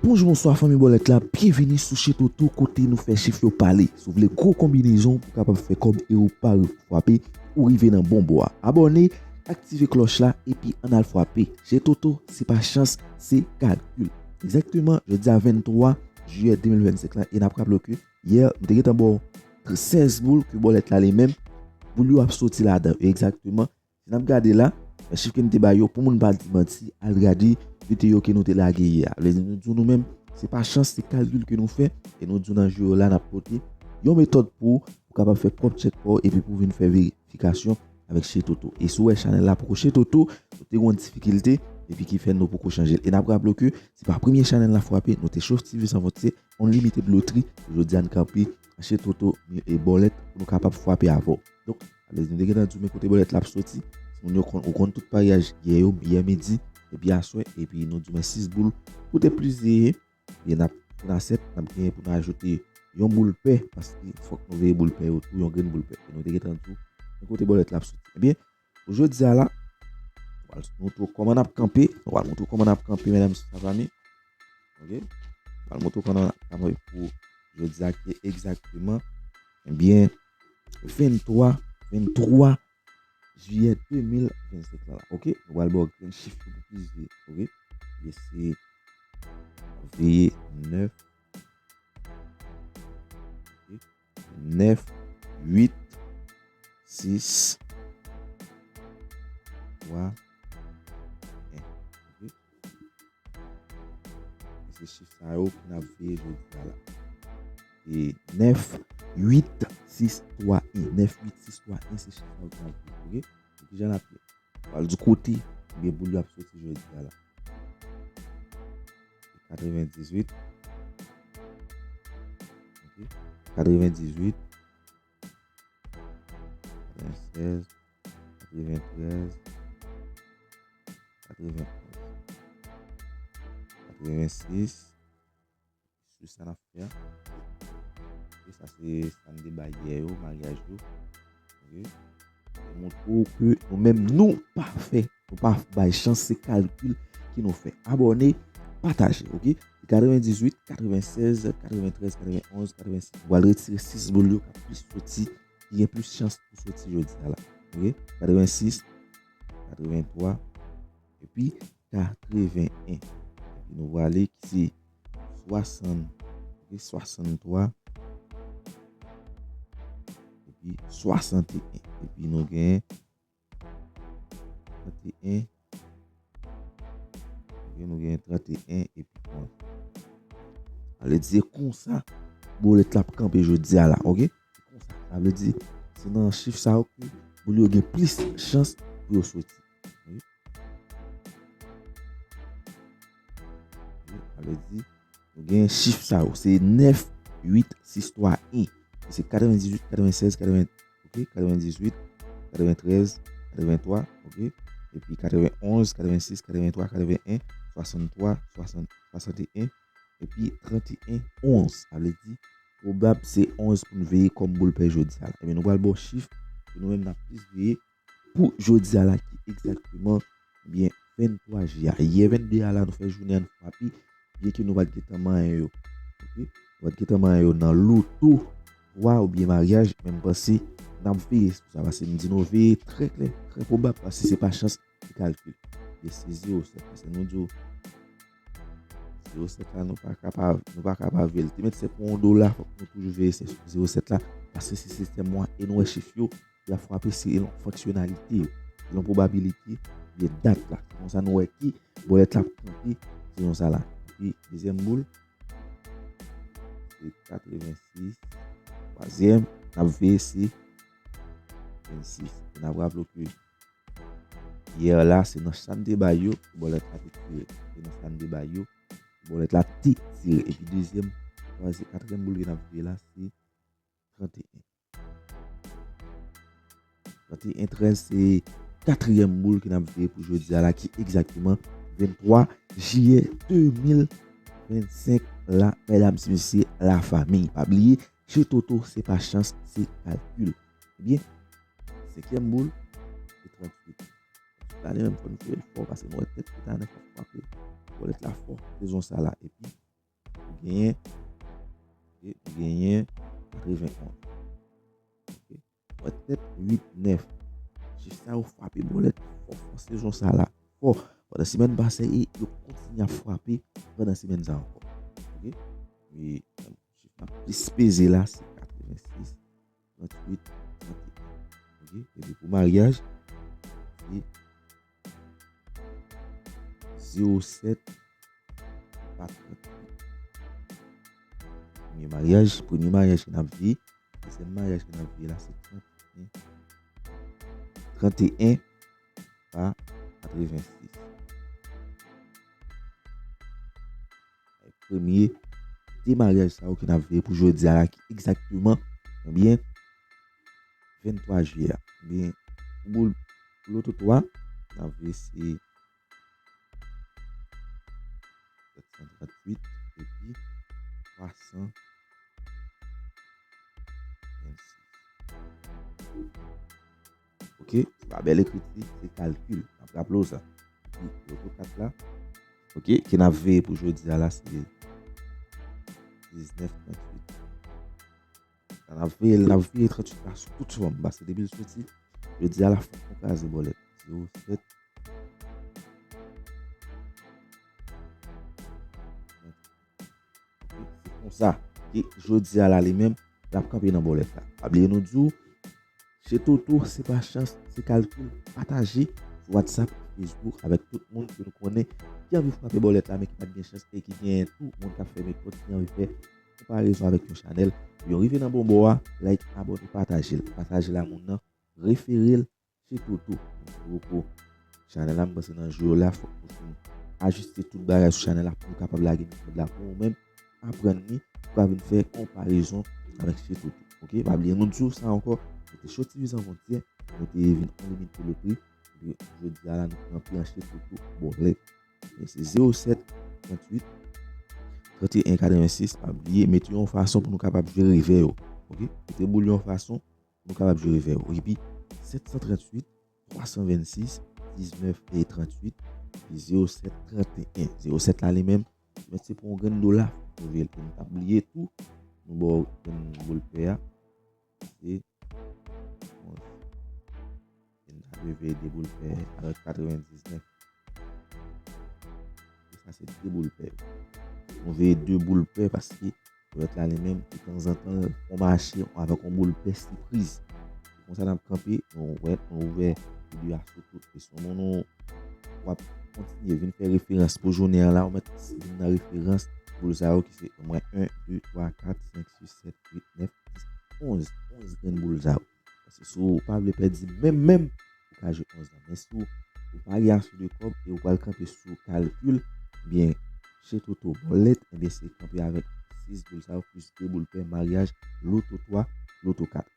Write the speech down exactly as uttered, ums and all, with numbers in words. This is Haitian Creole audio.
Bonjou, bonswa fanmi bòlèt la, byenvini sou Chez Toto kote nou fè chif yo pale. Si w vle gwo konbinezon pou w kapab fè kòb e ou pare pou frape, ou rive nan bon bò a. Abòne, aktive klòch la epi ann al frape. Chez Toto, se pa chans, se kalkil. Egzakteman, jodi a venntwa jiyè de mil vennsenk la, e n ap raple w ke yè, nou te gentan ba w sèz boul ke bòlèt la li menm, boul yo ap soti ladan. Egzakteman, si n ap gade la, men chif ke n te ba yo, pou moun pa di manti, al gade videyo ke nou te lage yè a. Vle di nou di w nou menm, se pa chans, se kalkil ke nou fè, e nou di w nan jou yo la n ap pote yon metòd pou ou, pou w kapab fè pwòp tchèk pa w, epi pou w vin fè verifikasyon avèk Chez Toto. E si w wè chanèl la poko Chez Toto, nou te gen yon difikilte, epi ki fè nou poko chanje l. E n ap raple w ke se pa premye chanèl la frape, nou te Chauve T V Sans Frontières, Unlimited Lottery, jodi a n kanpe Chez Toto, e bòlèt pou nou kapab frape avè w. Donk, alèz nou te gentan di w men kote bòlèt la ap soti. Moun yo konn, ou konn tout paryaj yè yo, yè midi, epi aswè, epi nou di w men sis boul. Kote plis veye, ebyen n ap, pou n asèt, n ap genyen pou n ajoute yon boul pè, paske fòk nou veye boul pè yo tou, yon grenn boul pè. E nou te gentan di w men kote bòlèt la ap soti. Ebyen, pou jodi a la, nou pral montre w kòman n ap kanpe, nou pral montre w kòman n ap kanpe, medam, sa fami. Ok? Nou pral montre w kòman n ap kanpe pou jodi a ki egzakteman, ebyen, venntwa, venntwa jiyè de mil vennsenk la. Ok? Nou pral ba w grenn chif yo pou plis veye. Ok? Ebyen, se veye nèf. Ok? Nèf, uit, sis, twa, en. Ok? E se chif sa yo ke n ap veye jodi a la. E nèf, uit, sis, twa, en. Nèf, uit, sis, twa, en, se chif sa yo ke n ap veye. Ok? E kijan n ap fè? Pral di kote ebyen boul yo ap soti jodi a la. Katrevendizuit. Ok. Katrevendizuit. Katrevensèz. Katreventrèz. Katrevenonz. Katrevensis. Sou sa n ap fè a. Ok, sa se sa n te bay yè yo, maryaj yo. Ok. Montre w ke nou menm nou pa fè, nou pa bay chans, se kalkil ke nou fè. Abòne, pataje, ok? Katrevendizuit, katrevensèz, katreventrèz, katrevenonz, katrevensis. Nou pral retire sis boul yo k ap plis soti, ki gen plis chans pou soti jodi a la. Ok? Katrevensis, katreventwa, epi katrevenen. Epi nou prale ki se swasann, ok, swasanntwa, epi swasanteyen. Epi nou gen tranteyen, ok, nou gen tranteyen epi onz. Sa vle di se konsa bòlèt la ap kanpe jodi a la, ok? Se konsa. Sa vle di se nan chif sa yo ke boul yo gen plis chans pou yo soti. Ok? Sa vle di, nou gen chif sa yo. Se nèf, uit, sis, twa, en. Se katrevendizuit, katrevensèz, katreven, ok, katrevendizuit, katreventrèz, katreventwa, ok. Epi katrevenonz, katrevensis, katreventwa, katrevenen, swasanntwa, swasann, swasanteyen, epi tranteyen, onz. Sa vle di, pwobab se onz pou n veye kòm boul pè jodi a la. Ebyen, nou pral ba w chif ke nou menm n ap plis veye pou jodi a la ki egzakteman, ebyen, venntwa jiyè. Yè vennde a la, nou fè jounen an frape, byen ke nou pa t gentan manyen yo. Ok? Nou pa t gentan manyen yo nan loto, twa oubyen maryaj, men m panse n ap veye sou sa, paske m di nou veye trè klè, trè pwobab, paske se pa chans, se kalkil. Ebyen, se zewo sèt, paske nou di w, zewo sèt la, nou pa ka pa, nou pa ka pa veye l. Te mèt se pou yon dola, fòk nou toujou veye se zewo sèt la, paske se sistèm mwa, e nou wè chif yo, y ap frape selon fonksyonalite yo, selon pwobabilite, oubyen dat la. Se konsa nou wè ki bòlèt la ap kanpe, selon sa la. Epi, dezyèm boul, se katrevensis. Twazyèm, n ap veye se vennsis. E n ap raple w ke yè la, se nan sa n te bay yo, bòlèt la te tire. Se nan sa n te bay yo, bòlèt la te tire. Epi dezyèm, twazyèm, katriyèm boul ke n ap veye la, se tranteyen. Tranteyen trèz se katriyèm boul ke n ap veye pou jodi a la, ki egzakteman venntwa jiyè de mil vennsenk la, medam e mesye, lafanmi. Pa bliye, Chez Toto, se pa chans, se kalkil. Ebyen, senkyèm boul, se tranntuit. Tranntuit la, li menm, fò n tire l fò, paske nou wè tèt pita nèf ap frape bòlèt la fò, sezon sa la. Epi, trannteyen, ok, nou genyen katrevenn onz. Ok. Pòtèt uit nèf. Chif sa yo frape bòlèt fò, fò sezon sa la. Fò. Pandan semèn pase e yo kontinye ap frape pandan semèn sa ankò. Ok? E chif la plis peze la, se katrevensis, tranntuit, trannteyen. Ok? Epi pou maryaj, se zewo sèt, pa tranntuit. Premye maryaj, premye maryaj ke n ap veye. Dezyèm maryaj ke n ap veye la, se trannteyen, trannteyen pa katrevensis. Premye de maryaj sa yo ke n ap veye pou jodi a la, ki egzakteman, ebyen, venntwa jiyè a. Ebyen, pou boul, pou loto twa, n ap veye se sèt san tranntuit epi twa san vennsis. Ok, se pa bèl ekriti, se kalkil. N ap raple w sa. Epi loto kat la, ok, ke n ap veye pou jodi a la, se diznèf tranntuit. N ap veye, n ap veye tranntuit la sou tout fòm. Paske depi l soti, jodi a la fòk nou kraze bòlèt. Zewo sèt. Se konsa ke jodi a la li menm, l ap kanpe nan bòlèt la. Pa bliye nou di w, Chez Toto, se pa chans, se kalkil. Pataje sou WhatsApp, Facebook avèk tout moun ke nou konnen ki anvi frape bòlèt la, men ki pa t gen chans e ki genyen tou moun k ap fè mekòt, ki anvi fè konparezon avèk yon chanèl. Yo rive nan bon bò a, like, abòne, pataje l. Pataje l a moun nan, refere l Chez Toto. Mèsi bokou. Chanèl la, m panse nan jou yo la, fòk nou fin ajiste tout bagay sou chanèl la pou nou kapab lage mekòt la pou ou menm aprann li, ou ka vin fè konparezon avèk Chez Toto. Ok, pa bliye, nou di w sa ankò, nou te soti vizan fwontyè, nou te vin anlimin pou le pri, epi jodi a la, nou pran pri an Chez Toto bòlèt. E se zewo sèt tranntuit trannteyen katrevensis, pa bliye, mete yon fason pou nou kapab jwe revè yo. Ok, mete boul yon fason pou nou kapab jwe revè yo. Epi, sèt san tranntuit, twa san vennsis, diznèf e tranntuit, epi zewo sèt trannteyen. Zewo sèt la li menm, men se pou yon grenn dola, nou veye l. E nou pa bliye tou, nou ba w grenn boul pè a, se onz. E nou ta dwe veye de boul pè avèk katrevendiznèf. E sa se de boul pè. Nou veye de boul pè paske bòlèt la li menm, tanzantan, l fè yon mache avèk yon boul pè sipriz. Se konsa n ap kanpe, nou wè, nou ouvè videyo a sou tout kesyon. Nou, nou w ap kontinye vin fè referans pou jounen an la, ou mèt vin nan referans boul sa yo ki se omwen en, de, twa, kat, senk, sis, sèt, uit, nèf, dis, onz. Onz grenn boul sa yo. Paske si w pa vle pèdi menm, menm, ou ka jwe onz lan. Men si w, ou pa gen ase de kòb e ou pral kanpe sou kalkil, ebyen, Chez Toto bòlèt, ebyen, se kanpe avèk sis boul sa yo plis de boul pè maryaj, loto twa, loto kat.